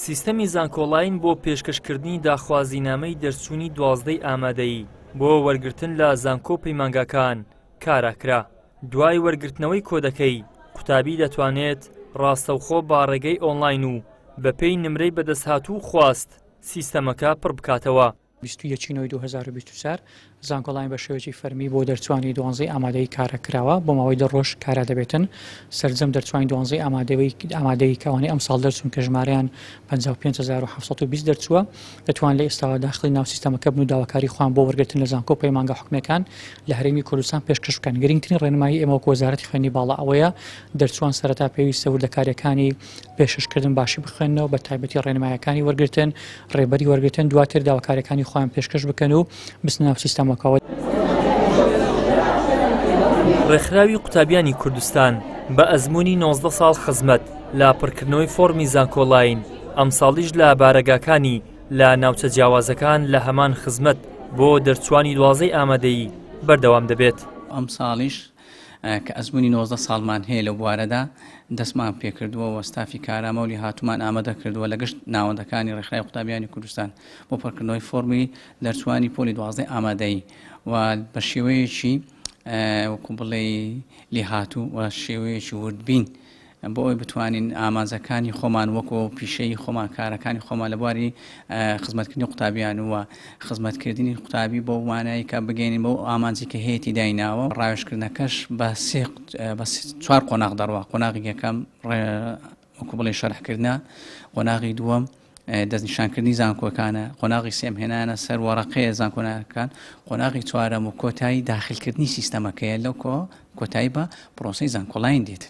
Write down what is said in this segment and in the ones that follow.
سیستەمی زانکۆڵاین بۆ پێشکەشکردنی داخوازینامەی دەرچوونی دوازدەی ئامادەیی بۆ وەرگرتن لە زانکۆ و پەیمانگاکان کارا کرا. دوای وەرگرتنەوەی کۆدەکەی، قوتابی دەتوانێت ڕاستەوخۆ بە ڕێگەی ئۆنلاین و بەپێی نمرەی بەدەستهاتوو و خواست سیستەمەکە پڕبکاتەوە. 21 ی نۆی 2024، زانکۆلاین بە شێوەیەکی فەرمی بۆ دەرچوانی دوانزەی ئامادەیی کارا کراوە، بۆ ماوەی دە ڕۆژ کارا دەبێتن، سەرجەم دەرچوانی دوانزەی ئامادەیی کە ئەوانەی ئەمساڵ دەرچوون کە ژمارەیان 55720 دەرچووە، دەتوانن لە ئێستاوە داخڵی ناو سیستەمەکە بن و داواکاری خۆیان بۆ وەرگرتن لە زانکۆ و پەیمانگا حکومییەکان لە هەرێمی کوردستان پێشکەش بکەن. گرنگترین ڕێنمایی ئێمە وەکو وەزارەتی خوێندنی باڵا ئەوەیە دەرچووان سەرەتا پێویستە وردەکارییەکانی پێشکەشکردن باشی بخوێننەوە بە تایبەتی ڕێنمایەکانی وەرگرتن، ڕێبەری وەرگرتن، دواتر داواکارییەکانی خۆیان پێشکەش بکەن و بچنە ناو سیستەمەکەوە. ڕێکخراوی قوتابیانی کوردستان بە ئەزموونی 19 ساڵ خزمەت لە پڕکردنەوەی فۆڕمی زانکۆلاین، ئەمساڵیش لە بارەگاکانی لە ناوچە جیاوازەکان لە هەمان خزمەت بۆ دەرچووانی دوازدەی ئامادەیی بەردەوام دەبێت. ئەمساڵیش کە ئەزموونی 19 ساڵمان هەیە لەو بوارەدا دەستمان پێکردووە و ستافی کارامە و لێهاتوومان ئامادە کردووە لە گشت ناوەندەکانی ڕێکخراوی قوتابیانی کوردستان بۆ پڕکردنەوەی فۆڕمی دەرچووانی پۆلی دوازدەی ئامادەیی و بە شێوەیەکی وەکو بڵێی لێهاتوو و شێوەیەکی وردبین بۆ ئەوەی بتوانین ئامانجەکانی خۆمان وەکو پیشەی خۆمان کارەکانی خۆمان لە بواری خزمەتکردنی قوتابیان و خزمەتکردنی قوتابی بۆ مانایی کە بگەین بەو ئامانجی کە هەیەی دایناوە ڕاوێژکردنەکەش بە سێ بە چوار قۆناغ دەڕوا قۆناغی یەکەم وەکو بڵێ شەرحکردە قۆناغی دووەم دەستنیشانکردنی زانکۆکانە، قۆناغی سێم هێنانە سەر وەڕەقەیە زانکۆناکان، قۆناغی چوارەم و کۆتایی داخلکردنی سیستەمەکەیە لەو کۆ کۆتایی بە پرۆسەی زانکۆلاین دێت.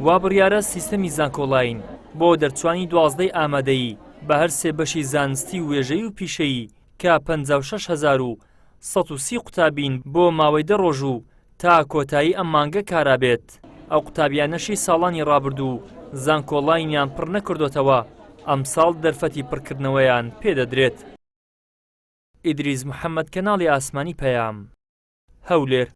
وا بڕیارە سیستەمی زانکۆلاین بۆ دەرچوانی دوازدەی ئامادەیی بە هەر سێ بەشی زانستی و وێژەیی و پیشەیی کە 56130 قوتابین بۆ ماوەی دە ڕۆژ و تا کۆتایی ئەم مانگە کارا بێت، ئەو قوتابیانەشی ساڵانی ڕابردوو زانکۆڵاینیان پڕ نەکردۆتەوە، ئەمساڵ دەرفەتی پڕکردنەوەیان پێدەدرێت. ئیدریس محەمەد کەناڵی ئاسمانی پەیام، هەولێر.